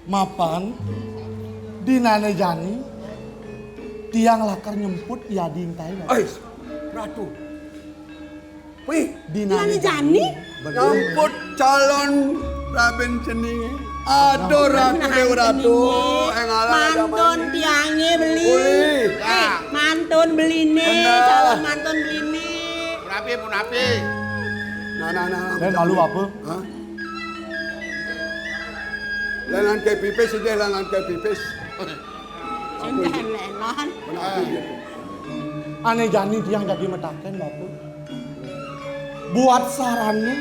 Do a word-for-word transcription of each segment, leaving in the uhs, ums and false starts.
Mapan, dinané jani, tiang lakar nyemput yadi engkaé, Ratu. Ais, Ratu. Wih, dinané jani. Nyemput calon rabin ceningé. Aduh, Ratu, Déwa Ratu. Mantun tiangé beli. Beli. Eh, mantun beliné, calon mantun beliné. Punapi, punapi. Nah, nah, nah. Lén malu apa? Hah? Lénan ké pipis, idih lénan ké pipis. Sing lénan. Ané jani tiang jagi mataken, Bapa. Buat sarana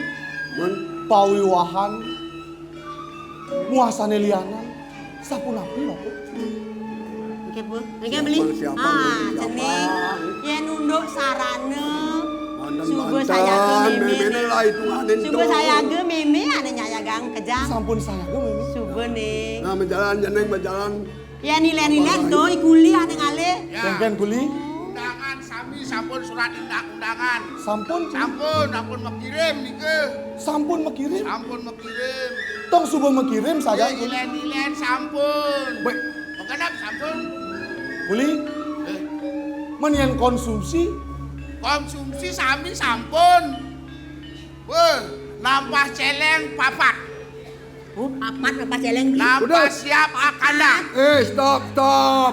pawiwahan muasané lianan, sapunapi, Bapa? Engké, Bu. Engké beli. Ah, cening. Yén unduk sarana. Suba sayaga mémé. Suba sayaga mémé ané nyayagang kejang. Sampun sayaga mémé. Suba né. Nah, majalan, cening, majalan. Yén nilai-nilai to, kuli ané ngalih. Kénkén kuli. Undangan sami sampun surat undangan. Sampun. Sampun, sampun makirim nika. Sampun makirim. Sampun makirim. Tong suba makirim saja. Nilai-nilai sampun. Baik. Magenep sampun. Kuli. Eh. Men yén konsumsi. Konsumsi sami sampun. Wéh, nambah céléng papat. Papat nambah céléng. Nambah siap akandang. Eh, stop, stop.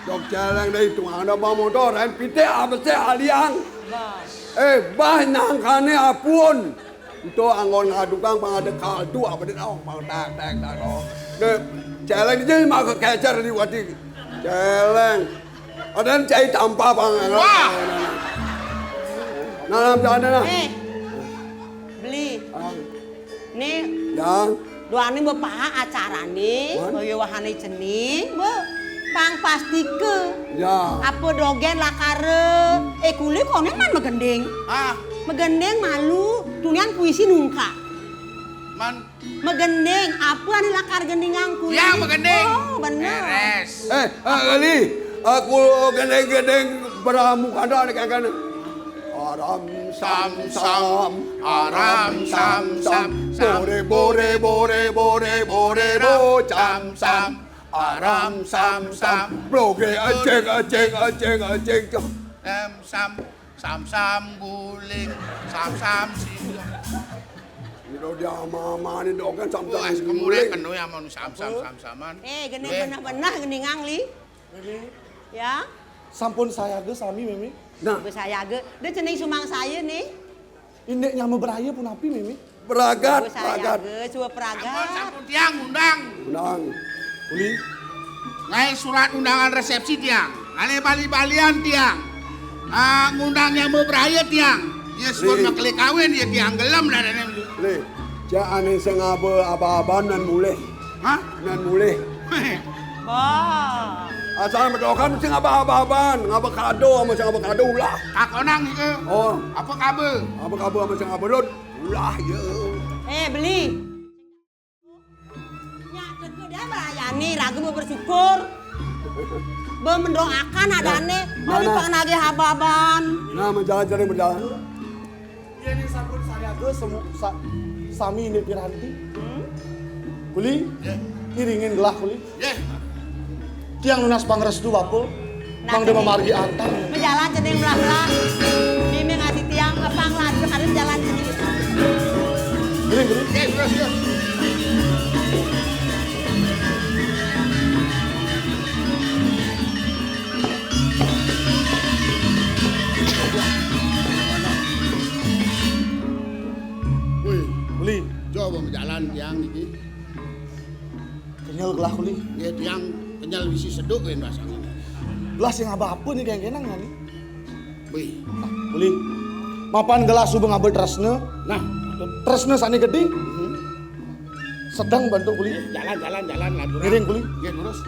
Dok céléng dah itu ada bawa motor, M P T apa sih aliang? Eh, bah nyangkané apun. Itu anggon ngadukang pang ada kaldu apa deh, oh, pang tak, tak, tak, oh. Deh, céléng aja maka kecer liwati. Céléng. Ada cai tampa pang. Wah. Nah, nah, nah. Eh, beli. Ah. Né, yang duaning bepaha acarané, pawiwahané cening, be, pang pastika. Ya. Apa dogén lakara, eh, kuli koné man magending. Ah. Magending malu, tunian puisi nungkak. Man. Magending, apa ané lakar gendingang kuli? Ya, magending. Oh, bener. Beres. Eh, eh, kali, aku gending-gending beramu kandang kan. Aram sam sam, aram sam sam, bore bore bore bore bore bo cam sam, aram sam sam, bloge aceng aceng aceng aceng. Sam sam, sam sam guling, sam sam silang. Ira dia mama ni dogén sam sam guling. Wah, kemurek kenu ya mau sam sam sam saman. Eh, gini benah-benah gini ngangli. Ya. Sampun sayaga sami, Mémé. Nah. Sayaga. Dia cening sumangsaya nih. Indik nyama beraya punapi, Mémé? Pragat, pragat. Suba pragat. Sampun, sampun tiang ngundang. Ngundang. Uli. Ngaé surat undangan resepsi tiang. Ngaé bali-balian tiang. Ah, ngundang nyama beraya tiang. Iya, suba mekeli kawin, iya tiang gelem dadané. Lé, cak ané sing ngaba aba-aban nan mulih. Hah? Nan mulih. Wah. Asal medokan sing ngaba aba-aban, ngaba kado ama sing ngaba kado ulah. Takonang nika. Oh. Apa kaba? Apa kaba ama sing ngaba lut? Ulah ya. Eh, beli. Nya teka dia melayani, raga mau bersyukur. Be mendoakan adané, beli pang nagih aba-aban. Nah, menjalan-jalan berjalan. Yén sampun sayaga semu-, sa-, sami indik piranti. Hmm? Kuli, nggih, iringin gelah kuli. Nggih. Tiang nunas pangrestu, Bapa. Nah, mangda mamargi antar. Bejalan cening belah-belah. Mimih ngasih tiang, pang lanjut ada jalan cening. Kuli, kuli. Nggih, terus, terus. Wih, Uli. Coba majalan tiang niki. Kenyel gelah, Uli. Nggih, tiang kenyel misi seduk kén rasane. Gelah sing ngaba apa nih, kéngkénang nih? Wih. Nah, Uli. Mapan gelah suba ngaba tresna. Nah, tresna sane gedé. Hmm. Sedeng bantu kuli. Jalan, jalan, jalan, lanturan. Ngiring kuli. Nggih, lurus.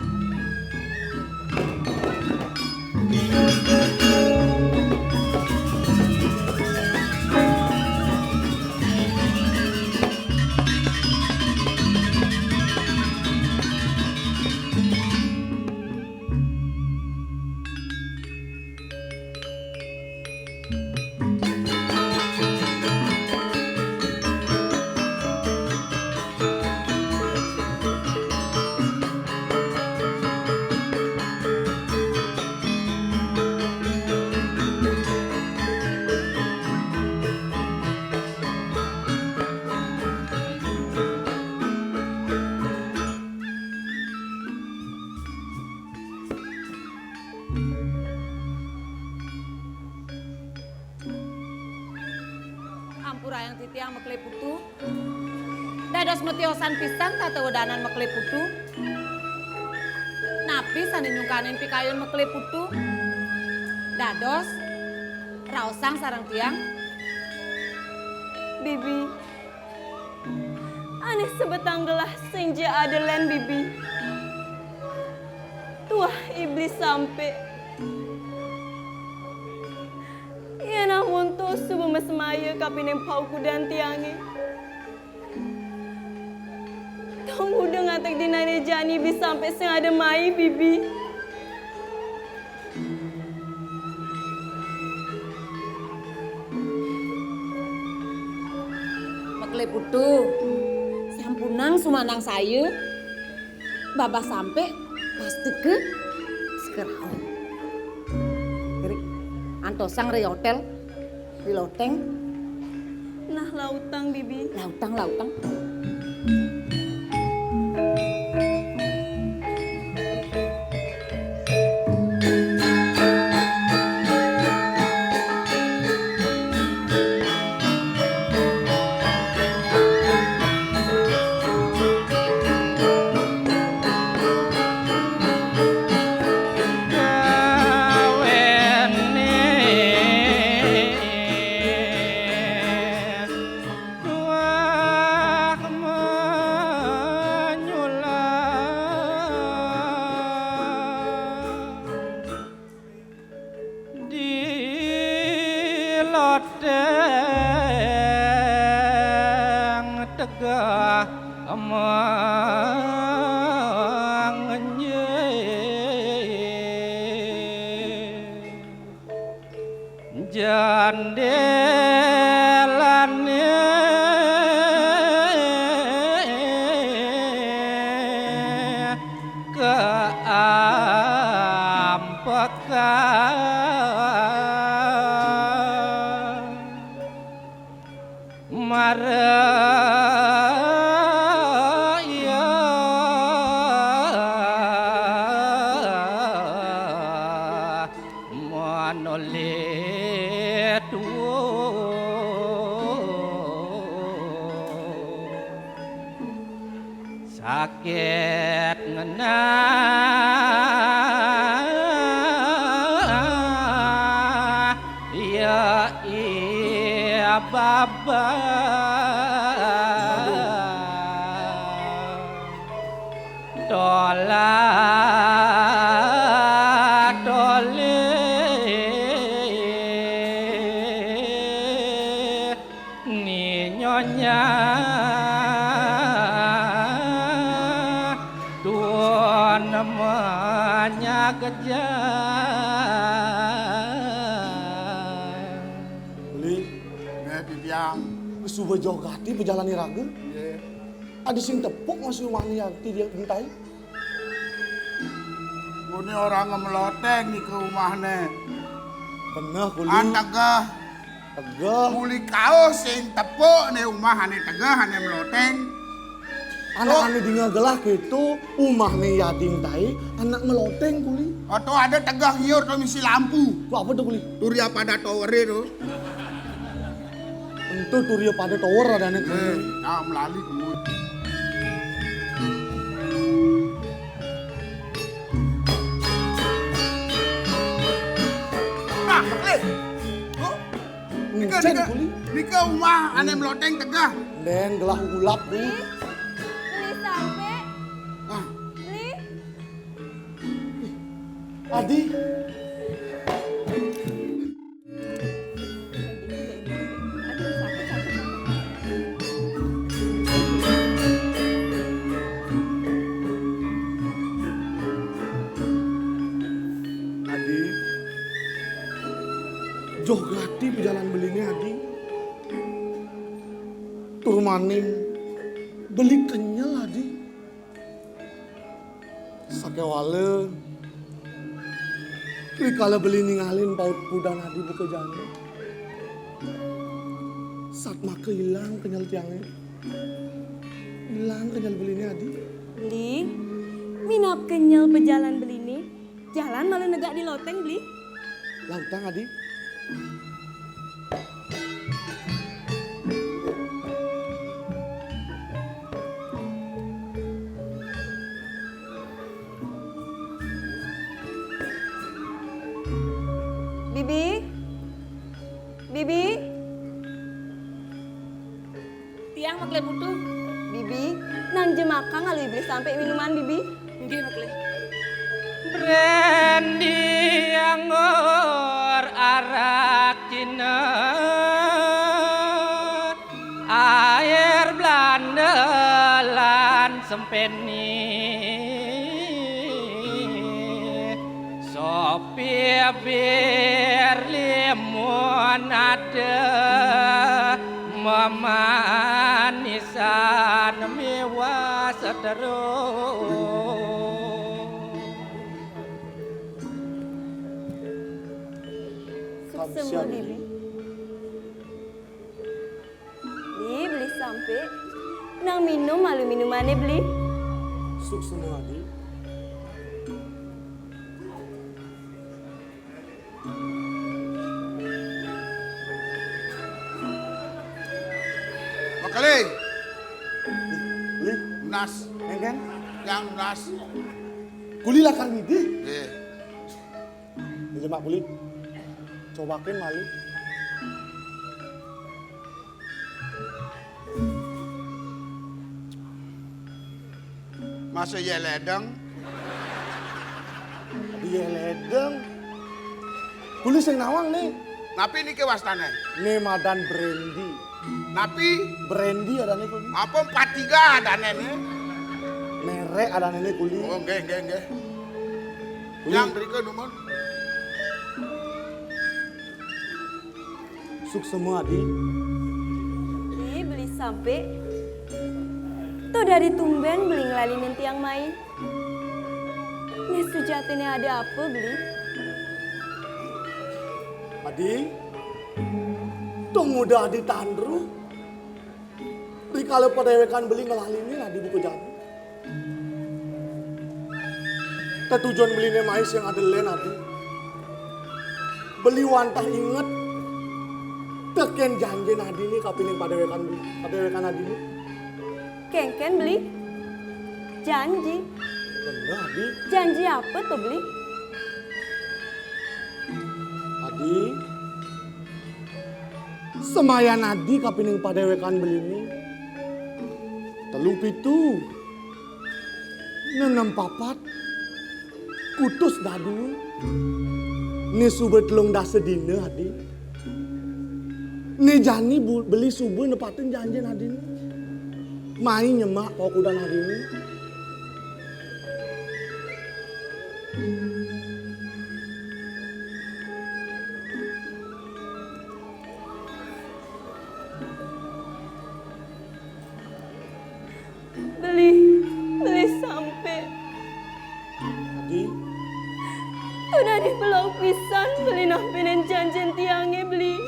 Mekle Putu. Dados matiosan pisan tata wedanan Mekle Putu. Napi sane nyungkanin pikayun Mekle Putu? Dados raosang sareng tiang. Bibi, ane sebetang gelah sing ja ada len Bibi. Tuah iblis sampe. Yen amonto suba masemaya kapining paukudan tiange. Tong uda ngantek dinane jani bi sampe sing ada mai, Bibi. Mekle Putu, sampunang sumandang saya. Babah sampe, pasti ke sekerau. Kiri, antosang ri hotel, ri loteng. Nah, lautang, Bibi. Lautang, lautang. Di loteng tegeh mengenjing. Jandelane keampekan. Mara iya manoleh tuwuh. Sakit ngenah ya iya babah. Tolah tolih ni nyonya tuun manyagejang. Beli, nggih titiang. Suba jauh gati bejalan iraga. Nggih. Ada sing tepuk masih umah ni ati dia gentai. Ngune orang ngemeloteng nika umahne. Beneh kuli. An tegeh. Tegeh. Kuli kauh sing tepuk ne umah ane tegeh ane meloteng. Anak ane dinga gelah keto, umahne yading tai, anak meloteng kuli. Oto ada tegeh ngiur to misi lampu. Tu apa tu kuli? Turi apa ada tower to? Ento Turi Pada Tower adane. Eh, nah, melali kemu. Nah, Mak Lih. Oh, nika, nika, nika umah ane meloteng tegeh. Den gelah ulap dulu. Beli sampe. Ah. Beli. Adi. Adi, joh gati pejalan beline, Adi. Tur maning beli kenyel, Adi. Sakewala, rikala beli ningalin paut kudan Adi buka jana. Satmaka ilang kenyel tiange. Ilang kenyel beline Adi. Beli, minab kenyel pejalan beline, jalan malu negak di loteng, Beli. Lautang, Adi. Bibi? Bibi? Tiang makle butuh. Bibi, nang jemaka ngaluh Beli Sampik minuman, Bibi? Nggih, makle. Brendi anggur arak Cina, air Belanda lan sempeni. Sopi bir limonade, memanisan miwah seteru. Suksma, Bibi. Beli, Beli Sampik. Nang minum malu minumané, Beli. Suksma, Adi. Makele. Beli. Nas. Engkén? Yang nas. Kuli lakar ngidih. Nggih. Ini mak kuli. Cobakin malu. Masa iya ledeng? Iya ledeng. Kuli sing nawang nih. Napi niki wastané? Né madan Brandy. Napi? Brandy adané kuli. Apa empat tiga adané nih? Merek adané nih kuli. Oh, nggih, nggih, nggih. Kuli. Yang berikut, numun. Suksma, Adi. Ih, Beli Sampik. Tuh dari tumbén Beli nglalinin tiang mai. Né sujatiné ada apa, Beli? Adi, tuh nguda Adi tandru. Rikala padéwékan Beli nglalinin Adi buka jani. Tetujon Beliné mai sing ada lén Adi. Beli wantah inget tekén janjin Adi né kapining padéwékan Beli, padéwékan Adi né. Kénkén, Beli? Janji. Bener, Adi. Janji apa tuh, Beli? Adi, semayan Adi kapining padéwékan Beli né. Telu pitu, nenem papat, kutus dadua. Né suba telung dasa dina, Adi. Né jani bu-, Beli suba nepatin janjin Adi né. Mai nyemak pakudan Adi né. Beli, Beli Sampik. Adi. Tuh dadi belog pisan Beli nampinin janjin tiangé, Beli.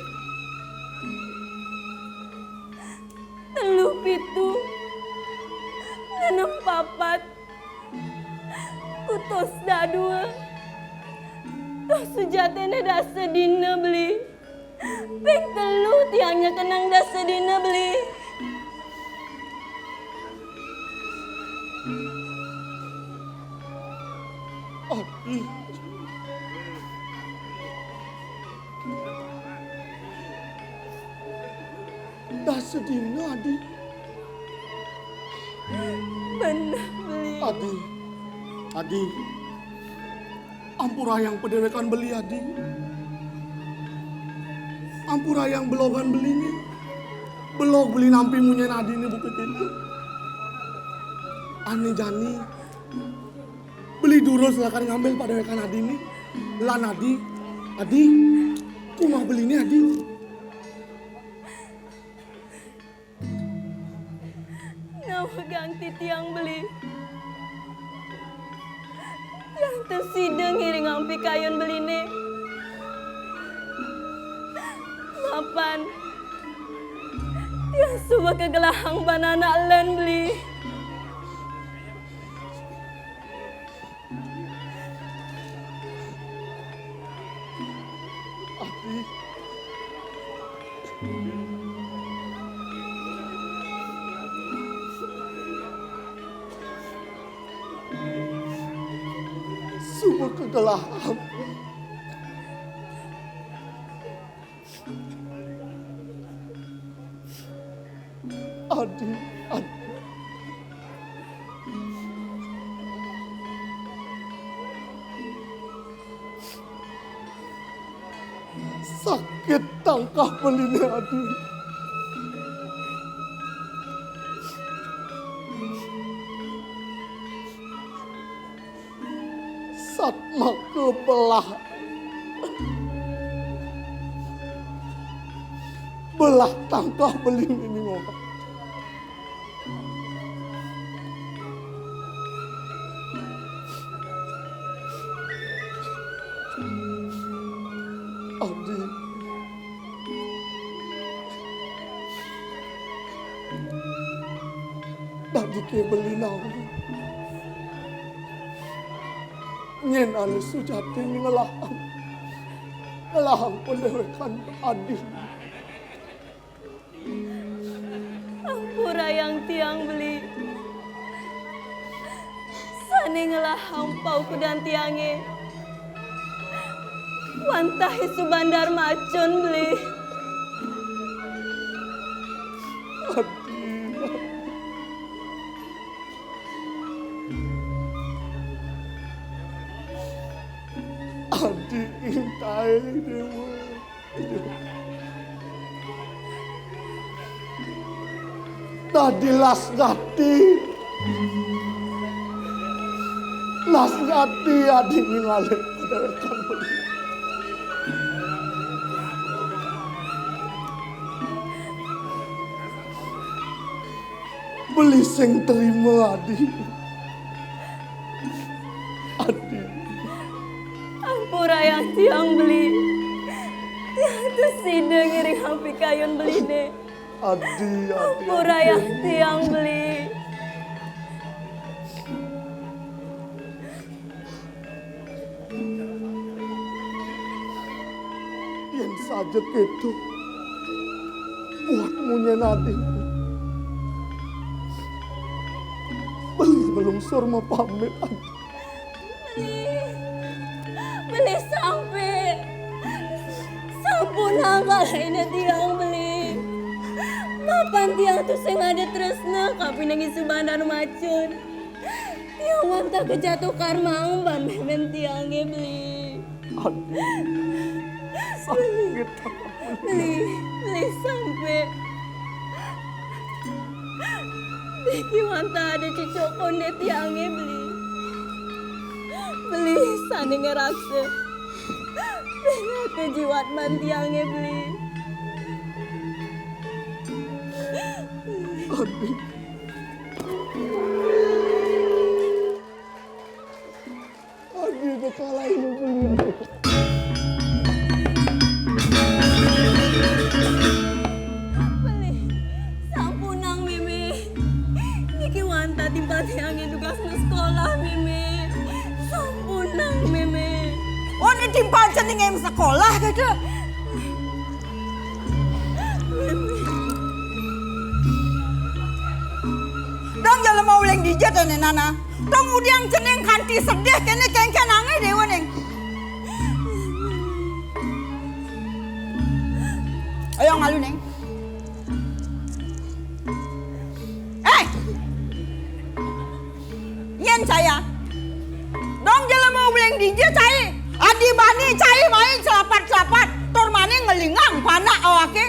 Telu pitu, nenem papat, kutus dadua. Tuh sujatiné dasa dina, Beli. Ping telu tiangé kenang dasa dina, Beli. Adi. Dasa dina, Adi. Bener, Beli. Adi. Adi. Ampurayang padéwékan Beli, Adi. Ampurayang belogan Beli né. Belog Beli nampi munyin Adi né buka kéto. Ané jani. Beli durus lakar ngambil padéwékan Adi né. Lan Adi. Adi. Kumaha Beli né, Adi? Nawegang titiang Beli. Tiang ten sida ngiringang pikayun Beliné. Mapan. Tiang suba kagelahang baan anak lén, Beli. Adi. Suba kagelahang. Sakit tangkah beliné, Adi. Satmaka belah. Belah tangkah beliné ngolah. Adi. Dadi ké beli nawi. Nyén ané sujatiné ngelahang. Ngelahang padéwékan Adi. Ampurayang tiang beli. Sané ngelahang paukudan tiangé. Wantah I Subandar macun beli. Adi. Adi intai Déwa. Dadi las gati. Las gati Adi ningalin padéwékan beli. Beli sing trima, Adi. Adi. Ampurayang tiang beli. Tiang tusida ngiringang pikayun beliné. Adi, Adi. Ampurayang tiang beli. Yén saja kéto, buat munyin Adi. Beli malungsur mapamit, Adi. Beli, beli sampi. Sampunang kalahina tiang beli. Mapan tiang tusing ada tresna kapining I Subandar macun. Tiang wantah kajatuh karma ban mémén tiangé beli. Adi. Sakit. Beli, beli sampi. Niki wantah ada cucuk kondé tiangé beli. Beli sané ngraksa. Beli ké jiwat ban tiangé beli. Adi. Adi, kekalahin beli. Beli, sampunang mémé. Niki wantah timpal tiangé dugas masekolah mémé. Sampunang mémé. Oh, né timpal ceningé masekolah kéto. Dong jelema uling dija to né nana. Dong udiang cening kanti sedih kéné kéngkén angé déwa ning. Ayo ngalu ning. Eh! Nyén cai. Dong jelema uling dija cai. Adi bani cai main celapat-celapat. Tur mani ngelingang panak awaké.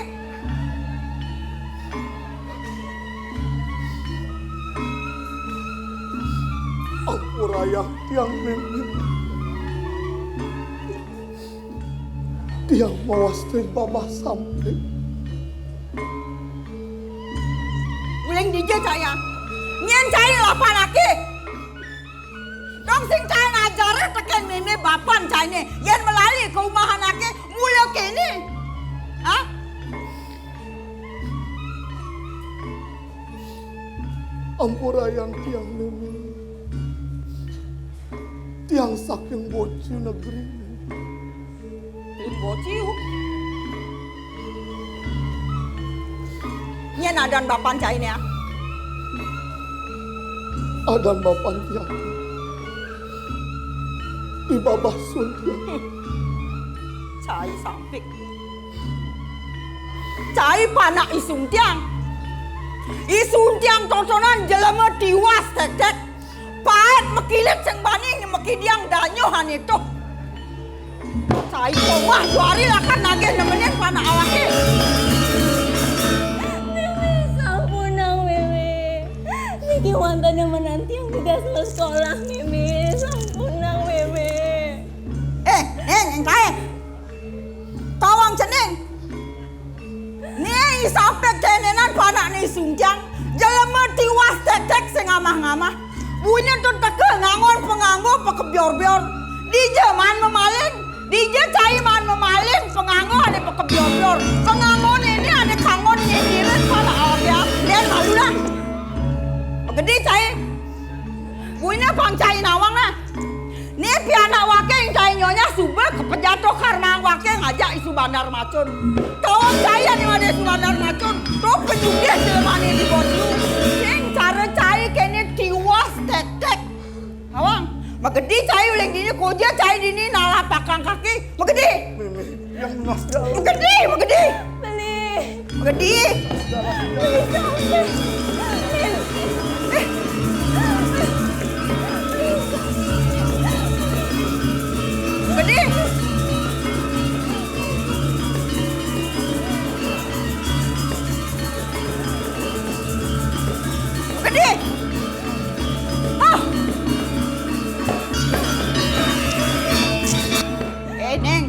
Ampurayang tiang mémé. Tiang mawasta babah sampi. Uling dija cai. Nyén cai lapan aki. Dong sing cai ngajarang tekén mémé bapan cainé. Yén malali ka umah anaké mula kéné. Hah? Ampurayang tiang mémé. Tiang saking Boci negeri. Tim Boci, uh. Nyén adan bapan cainé, ah? Adan bapan tiang I Babah Suntiang. Cai sampik. Cai panak I Suntiang. I Suntiang totonan jelema tiwas tektek. Paet makilit sing bani makidiang danyuh ané tuh. Cai kok wah juari lakar nagih nemenin panak awaké. Mémé, sampunang, Mémé. Niki wantah nemenin tiang dugas masekolah, Mémé. Sampunang, Mémé. Eh, eh, Ning Cai. Tawang cening. Né I Sampik kénénan panakné I Sungkiang, jelema tiwas tektek sing ngamah-ngamah. Buina to teka ngangon panganggo pakebior-bior. Dija maan mamaling, dija cai maan mamaling panganggo ané pakebior-bior. Panganggoné né ané kanggon nyindirin panak awaké. Dén malu dah. Magedi cai. Buina pang cai nawang nah. Né pianak waké cai nyonya suba kapejatuh karma waké ngajak I Subandar Macun. Tawang cai ané madan I Subandar Macun. To penyugih jelemané di Botlu. Sing cara cai kéné tiwas tektek. Nawang, magedi cai uling dini, koja cai dini nalah pakang kaki. Magedi. Magedi, magedi. Beli. Magedi. Beli sampai. Magedi. Magedi. Ah. Eh, Ning.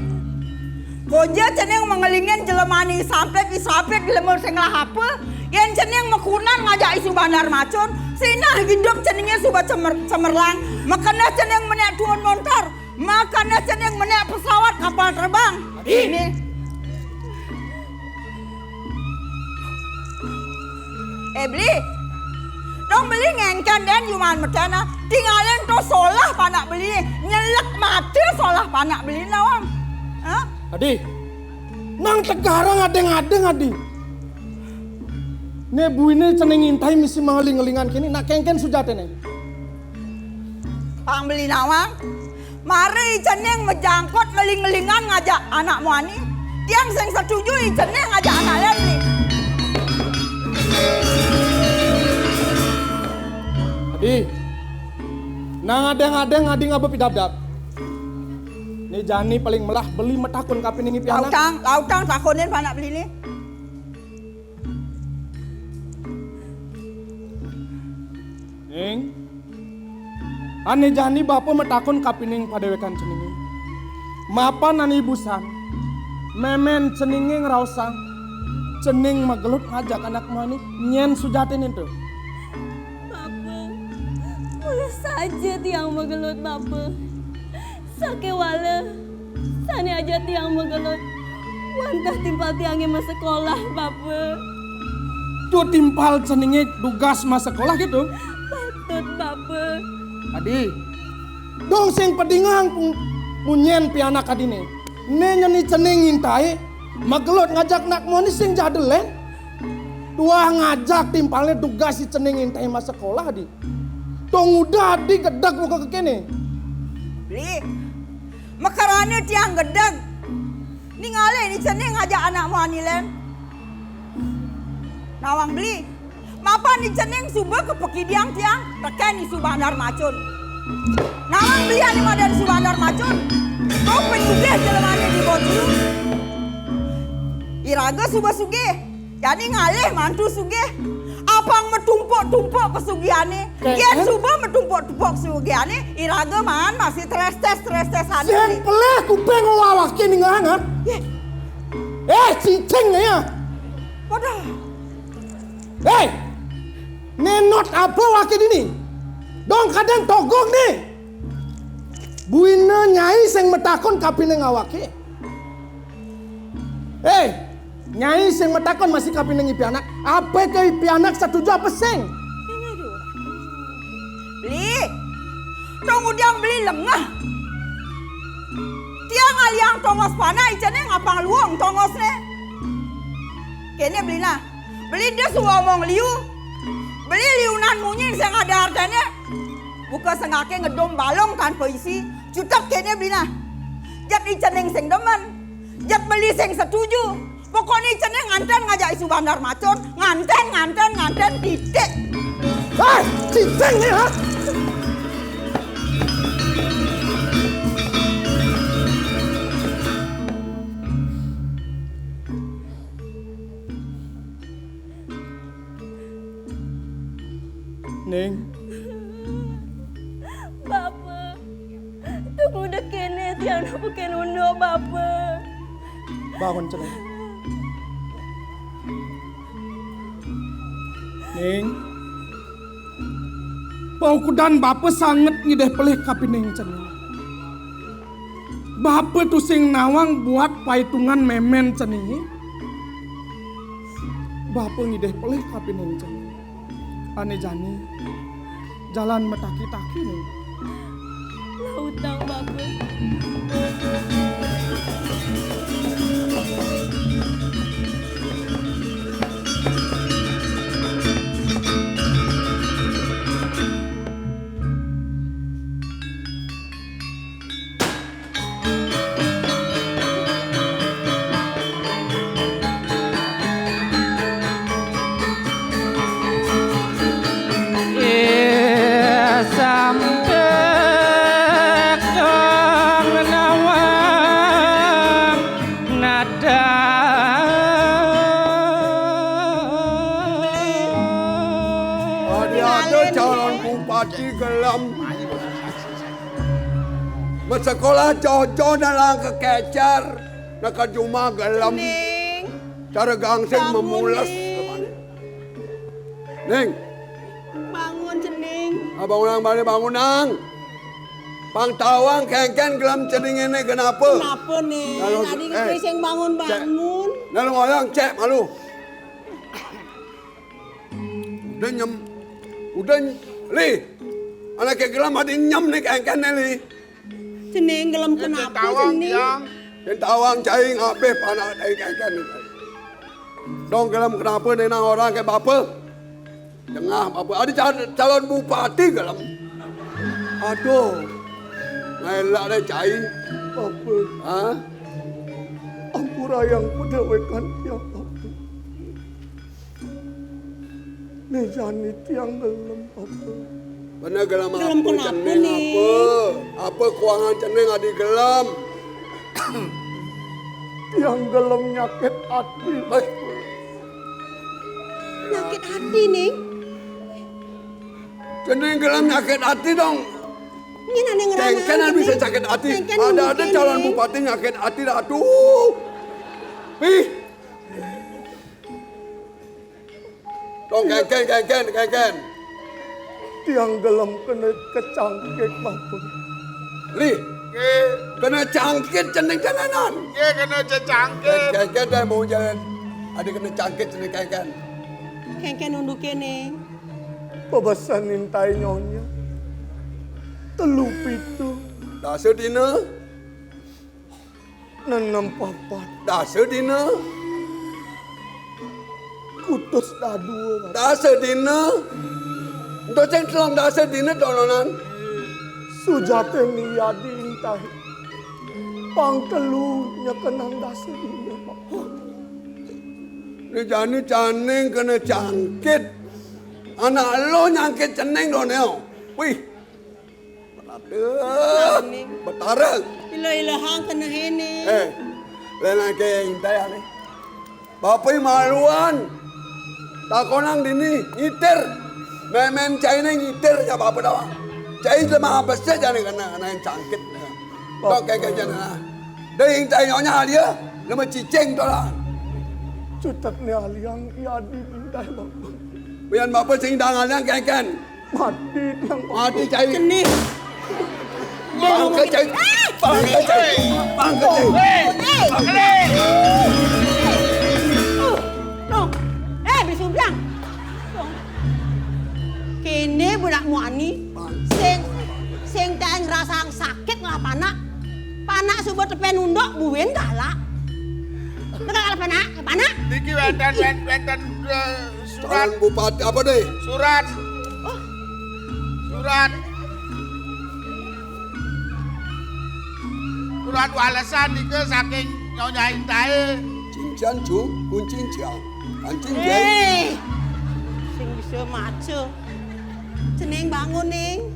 Koja cening mangelingin jelemané I Sampik, I Sampik jelema sing ngelah apa? Yén cening makunan ngajak I Subandar Macun, sinah idup ceningé suba cemer-, cemerlang. Makana cening menék tuun montor, makana cening menék pesawat kapal terbang. Adi. Né. Eh, Beli. Dong Beli ngéngkén dén yuman metén ah. Tingalin to solah panak Beli. Nyelek mata solah panak Beli nawang. Hah? Adi. Nang tegarang adéng-adéng, Adi. Né buina cening Intai misi mangeling-elingan kéné, nak kéngkén sujatiné. Pang Beli nawang. Mara I Cening majangkut ngeling-elingan ngajak anak muani. Tiang sing setuju I Cening ngajak anak lén, Beli. Adi, nang adéng-adéng Adi ngaba pidabdab. Né jani paling melah Beli matakon kapining I Pianak. Lautang, lautang takonin panak Beli né. Ning, ané jani bapa matakon kapining padéwékan ceningé. Mapan ané busan, mémén ceningé ngraosang, cening magelut ngajak anak muani, nyén sujatiné to? Bapa, mula saja tiang magelut, Bapa. Sakéwala, sané aja tiang magelut. Wantah timpal tiangé masekolah, Bapa. To timpal ceningé dugas masekolah kéto? Patut, Bapa. Adi, dong sing padingehang pun-, punyen pianak adiné. Né nyén I Cening Intai, magelut ngajak anak muani sing jadel lén. Tuah ngajak timpalné dugas I Cening Intai masekolah, Adi. To nguda Adi gedeg muka kékéné. Beli, makrana tiang gedeg. Ningalin I Cening ngajak anak muani lén. Nawang Beli, mapan I Cening suba kapakidiang tiang tekén I Subandar Macun. Nawang Beli ané madan I Subandar Macun. To penyugih jelemané di Botulu. Iraga suba sugih. Jani ngalih mantu sugih. Apang matumpuk-tumpuk kasugihané. Yén suba matumpuk-tumpuk kasugihané, iraga maan masih tréstés-tréstésé. Sing pelih kuping waké ningehang, ha? Yé. Eh, cicing ya. Waduh. Hei, nenot apa waké dini? Dong kadén togog né. Buina nyai sing matakon kapining awaké. Hei, nyai sing matakon masih kapining I Pianak. Apaké I Pianak setuju apa sing? Beli, to ngudiang Beli lengeh. Tiang ngaliang tongos panak, I Cening apang luung tongosné. Kéné Beli nah. Beli da suba omong liu. Beli liunan munyin sing ada artiné. Buka sengaké ngedum balung tanpa isi. Jutek kéné Beli nah. Jep I Cening sing demen. Jep Beli sing setuju. Pokokné I Cening nganten ngajak I Subandar Macun. Nganten, nganten, nganten, titik. Hei, cicing né, ha? Bapa, tuk nguda kéné, tiang napa kén unduk, Bapa. Bangun, Cening. Ning, paukudan bapa sanget ngidih pelih kapining Cening. Bapa tusing nawang buat paitungan mémén Ceningé. Bapa ngidih pelih kapining Cening. Ané jani, jalan mataki-taki né. Lautang, Bapa. Adi ada calon bupati gelem. Masekolah joh-joh dalang kekecer, naka jumah gelem. Ning. Cara gangsing bangun, memules. Ning. Ning. Bangun, Cening. Ah, bangunang, balik bangunang. Pang tawang kéngkén gelem Cening ini kenapa? Kenapa, Ning? Lalu, adi eh, sing bangun, cek. Bangun. Lalu ngoyong, cek malu. Udah nyem, udah ny-, Li. Anaké gelem adi nyem né kéngkén né, Li. Cening gelem kenapa, tawang, Cening? Tiang. Yén tawang cai ngabih panak dai kéngkén né. Dong gelem kenapa né nang orang ké bapa? Tengah bapa. Adi cal-, calon bupati gelem. Aduh. Ngelak dai cai. Bapa. Hah? Ampurayang padéwékan tiang, Bapa. Né jani tiang gelem apa? Bener gelem apa, Cening, Ning? Apa? Apa kuangan Cening adi gelem? Tiang gelem nyakit ati. Héi. Nyakit ati, Ning? Cening gelem nyakit ati dong. Nyén ané ngrana. Kéngkén bisa nyakit ati. Ada-ada calon bupati nyakit ati, aduh. Ih. Dong, kéngkén, kéngkén, kéngkén. Tiang gelem kena kecangkit, Bapa. Li. Nggih. Kena cangkit Cening kénénan. Nggih, kena cecangkit. Kéngkén dah mau jalan. Adi kena cangkit Cening kéngkén. Kéngkén unduké, Ning. Pabesen intai nyonya. Telu pitu. Dasa dina. Nenem papat. Dasa dina. Kutus dadua. Dasa dina. Ento sing telung dasa dina dolonan. Sujaté miadi intai. Pang telu nyekenang dasa dina, Pak. Né jani Cening kena cangkit. Anak lo nyangkit Cening doné. Wih. Aduh, Betara. Ilah-ilahang kena ini. Eh, lén ké intai ané. Bapa maluan. Takonang dini, ngitir. Mémén cainé ngitir ya bapa tawang. Cai lemah besik jani kena, kena cangkit. Dong kéngkén jani. Dai intai nyonya alia, lemah cicing tolang. Cutet né aliang, iadi intai bapa. Bian bapa sing dang aliang kéngkén. Mati tiang. Mati cai. Cening. Bangké cai. Bangké cai. Bangké cai. Hei, hei, hei. Noh. Eh, beli sumpiang. Noh. Kéné budak muani. Sing, sing taén ngrasang sakit lah panak. Panak suba tepén unduk, buin galak. Teka galak panak, panak. Niki wénten, wén-, wénten, eh, Surat. Calon bupati apa, Dé? Surat. Oh. Surat. Surat walesan nika saking Nyonya Intahe. Cincian, Ju, kuncin ciang. Kancing, Jai. Eh. Sing bisa maca. Cening bangun, Ning.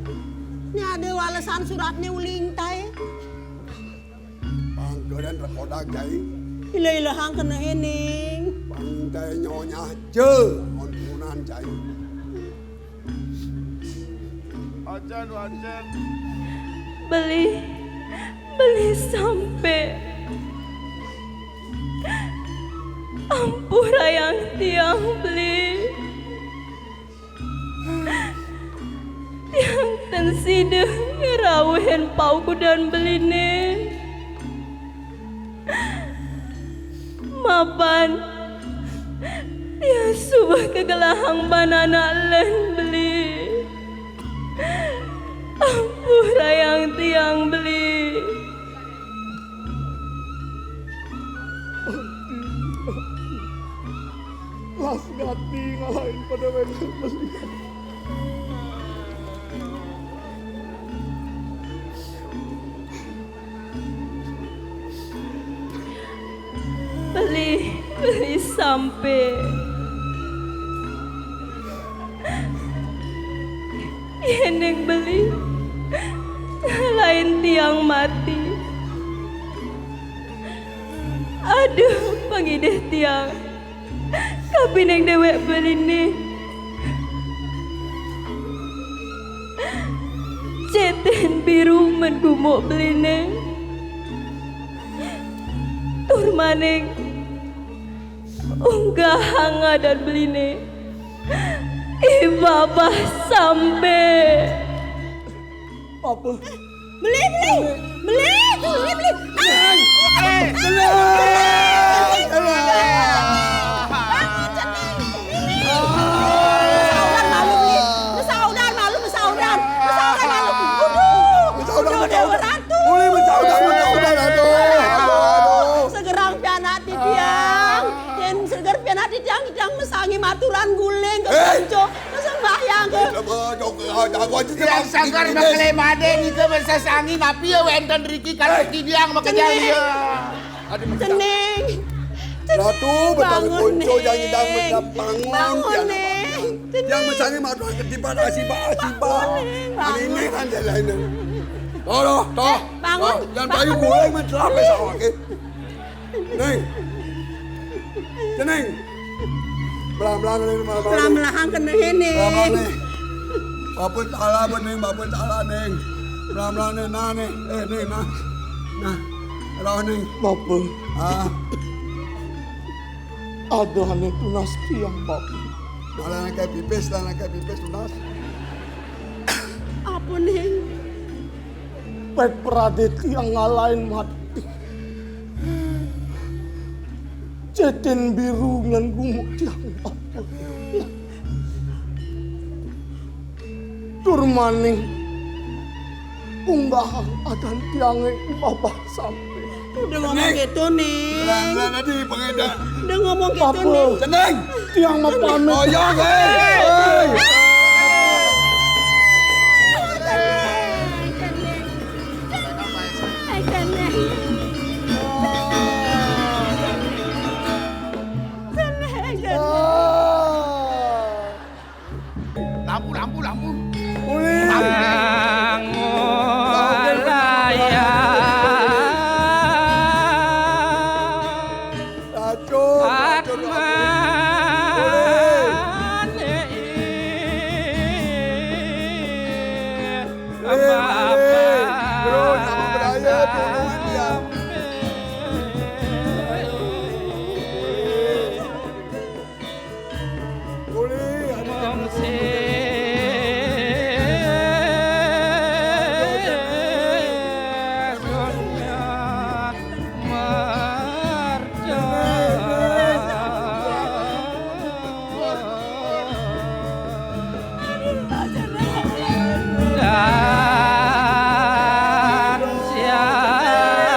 Né ada walesan suratné uli Intahe. Pangkén rekodak, Cai. Ilah-ilahang kena ening. Pangkén nyonya ja, ampunan, Cai. Beli, beli sampai. Ampurayang tiang beli. Tiang tan sida ngrauhin paukudan beliné. Mapan tiang suba kagelahang ban anak lén beli. Ampurayang tiang beli. Las gati ngalahin pada wénten beli. Beli, beli sampai. Yéning beli ngalahin tiang mati. Aduh, pangidih tiang. Kapining déwék beliné. Cetin biru men gumuk beliné. Tur maning unggahang adan beliné. I babah sampai. Apa? Beli, beli. Beli, beli, beli. Ah! Beli. Beli. Beli. Mesaudan malu, beli. Mesaudan malu, mesaudan. Mesaudan malu. Aduh. Mesaudan, udah, udah, mesaudan. Ratu. Beli mesaudan, mesaudan, aduh. Aduh, aduh. Segerang pianak titiang. Yén seger pianak titiang, titiang mesangi maturan guling ka Hei! Panca. Sembahyang ka. Coba, coba, jago aja. Yang sagar bakal madé nika mesesangi, napi ya wénten riki kan Hei! Titiang makejang Cening. Iya. Aduh, Cening. Cening, Ratu, betang bangun, kunco Ning. Jangan nyidang, betang bangun, Bangun, ya, Ning. Cening. Yang mesangi maturan ketiban asiba, asiba. Bangun, Ning, bangun. Ini kan jalan ini. Toh, toh, toh. Eh, bangun, Toh, jangan bangun, payu Ning. Guling, mencelap, Ning. Besok, oke. Ning. Cening. Belang-belang, Ning, belang-belang, Ning. Belang-belang kena ini. Belang-belang, Ning. Bapa salah, Ning, bapa salah, Ning. Belang-belang, Ning, nah, Ning. Eh, Ning, nah. Nah. Roh, Ning. Bapa. Ah. Ada ané tunas tiang, Bapa. Lah, anak pipis, lah, anak pipis tunas. Apa, Ning? Pét pradé tiang ngalahin mati. Cetin biru ngan gumuk tiang. Tur maning unggahang adan tiangé i babah sampai. Udah ngomong Ning. Gitu, Ning. Lah, lah, tadi pengedar. Udah ngomong gitu, Apa? Ning. Cening. Tiang mau pamit. Oh, ya, hei. Hei. Lampu, lampu, lampu. Ulih. Bangun layar. Racun, racun, racun. Ulih. Ulih, ulih. Bro, nama beraya, tolongan dia. Ulih, ada yang Dan siapa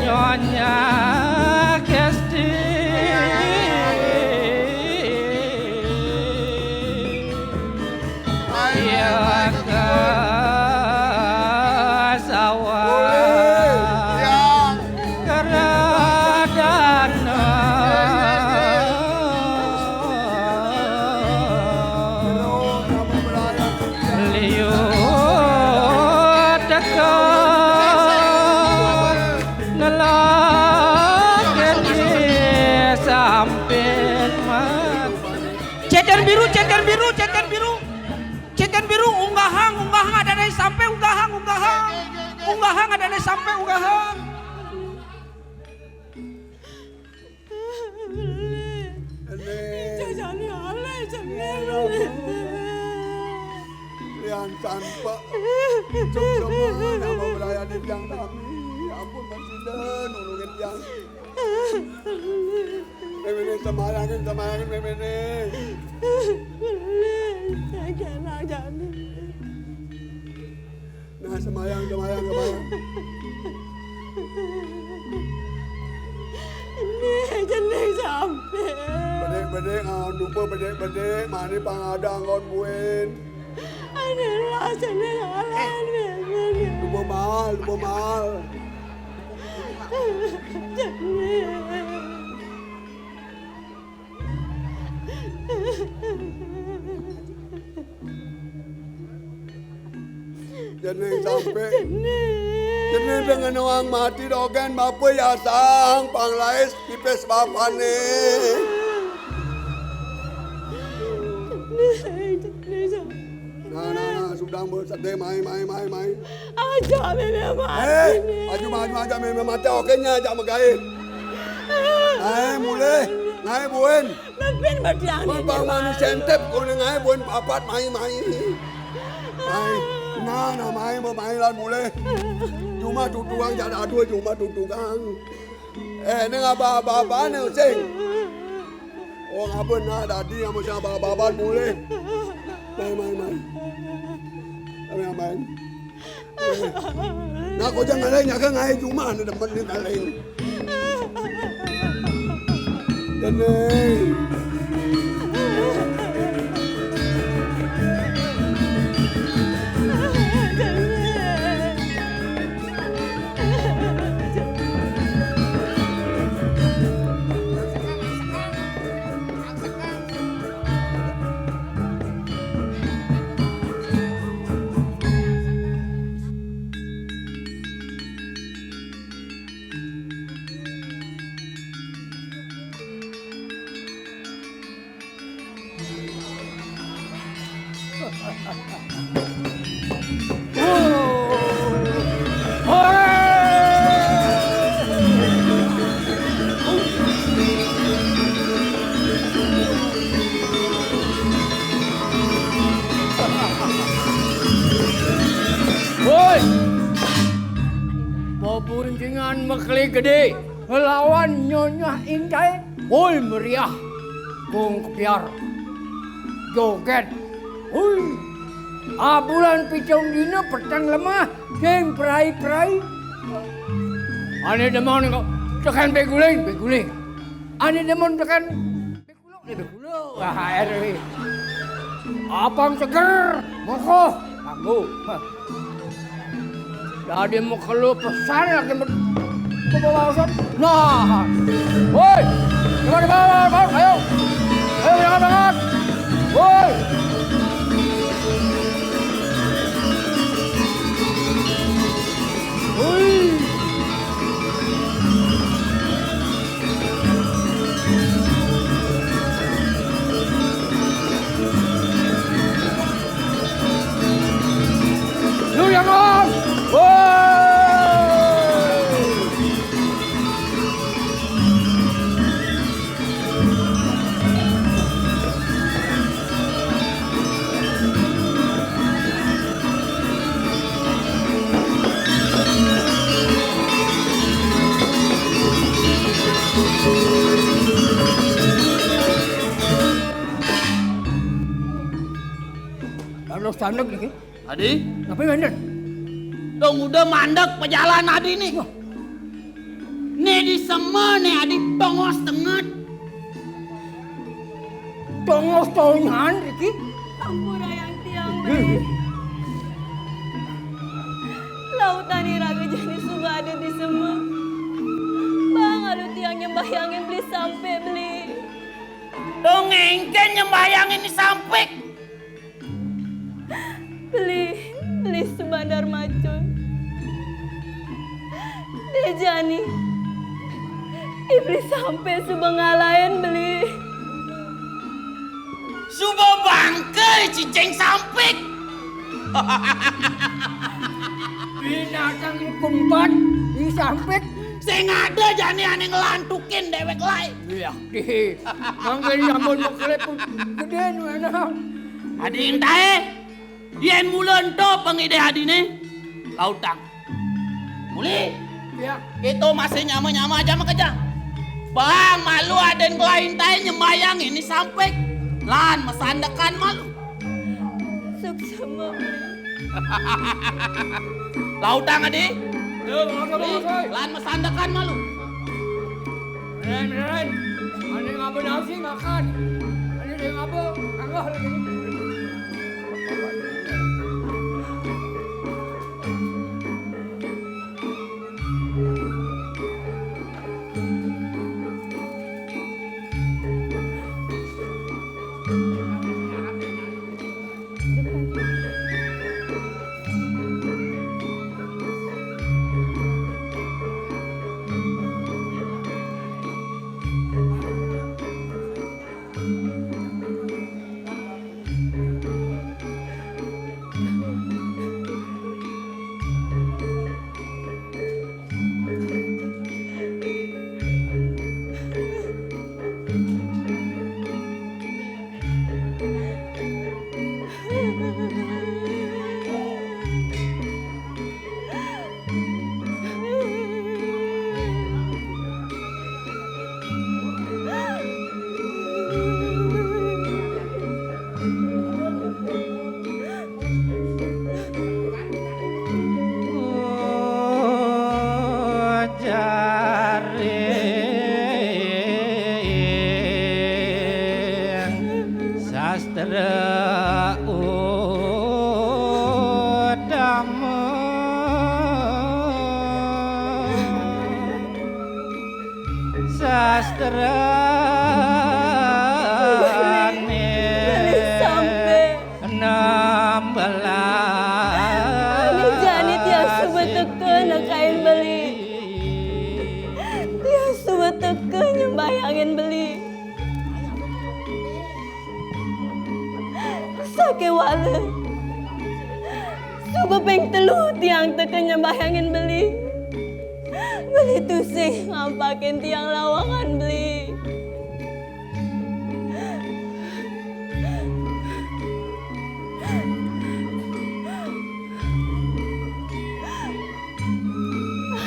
Nyonya Kesti? Iya ke sawah. Keradana. Liu teka nelak di samping mat. Ceker biru, ceker biru, ceker biru. Ceker Biru, unggahang, unggahang, adané sampé, unggahang, unggahang. Unggahang, adané sampé, unggahang. Ené. Jajané alé, jeneng. Lian tanpa. Cuk semua nama beraya di tiang kami. Ampun, Mas Sinten, nulungin tiang. Méméné, sembayangin, sembayangin, méméné. Nah, sembayang, sembayang, sembayang. Ené, jeneng sampé. Bedik-bedik, ah, dupa bedik-bedik, mani pang ada anggon buin. Aduh, rasanya lawan, méméné. Dupa mal, dupa mal. Jeneng. Jeneng sampé. Jeneng. Jeneng dengan orang mati dogén bapa yasang panglais pipis bapané. Nah, nah, nah, sudah bersedih, mai, mai, mai, mai. Aja mémé mati. Eh, aju maju aja mémé mati, oké nya aja megai. Ngai mulih, ngai buin. Mepin badiang. Bang mani sentep koné ngai buin papat mai mai. Mai. Nah, nah mai mai lan mulih. Cuma tutugang jada aduh cuma tutugang. Eh, ning apa-apa-apane sing. Oh, ngapa nah dadi yang mesti apa-apa mulih. Mai mai mai. Mai mai. Nah, kok jangan lain nyaga ngai cuma anu demen ni lain. Tenang. Woi! Bebuncingan mekeli gedé ngelawan Nyonya Intai. Woi meriah. Gong kepiar. Joget. Hui. Abulan pitung dina peteng lemah. Sing perai-perai. Ané demen kok tekan beguling, beguling. Ané demen tekan Kulo, kulo. Wah, air nih. Apang seger, mokoh, kanggo. Hah. Dadi mekelo pesan lagi med-, pembawasan. Nah. Woi. Gimana, Bang? Bang, ayo. Ayo, berangkat, berangkat. Woi. Woi. Lu yang on. Woi. Lalu standar iki. Adi? Tapi wénten. Dong udah mandek pejalan Adi nih. Wah. Né di sema né Adi tongos tenget. Tongos tonyan iki. Ampurayang tiang, Beli. Lautan iraga jani suba ada di sema. Bang, aduh tiang nyembahyangin Beli sampai, Beli. Dong engken nyembahyangin sampai. Beli, Beli Subandar Macun. Déjani. Iblis sampai suba ngalahin Beli. Suba bangké cicing sampik. Binatang kumpet, disampit. Sing ada jani ane nglantukin dewek lae. Iya, di. Mangke nyambut meklep gedhe nu enak. Adi entae, yen mula ento pangidih adine, lautang. Muli, ya, kita masih nyama-nyama aja makejang. Bang, malu aden kelaintai nyembayang ini sampik. Lan masandekan malu. Suksema. Lautang adi. Yo, mangga, mangga. Lan masandekan malu. Ren, Ren. Ane ngapa nasi makan? Ane ngapa? Kanggo lagi. Jaring sastra utama. Sastrane Beli sampe. Nembelan. Ane jani tiang suba teka nekain beli. Tiang suba teka nyembahyangin beli. Sakewala. Suba ping telu tiang teka nyembahyangin beli. Beli tusing ngampakin tiang lawangan beli.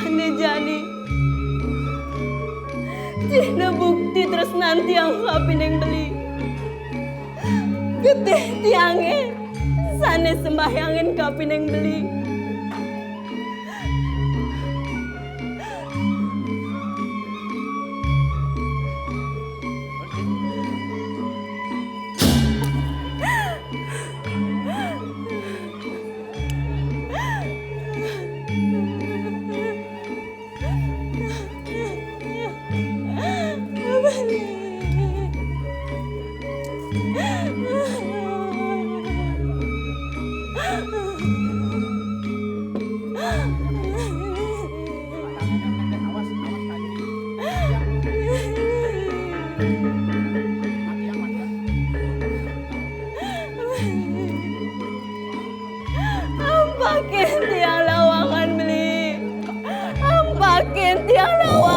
Ane jani. Cihna bukti tresnan tiang kapining beli. Getih tiange sane sembahyangin kapining beli. Ampakin tiang lawangan beli. Ampakin tiang lawangan.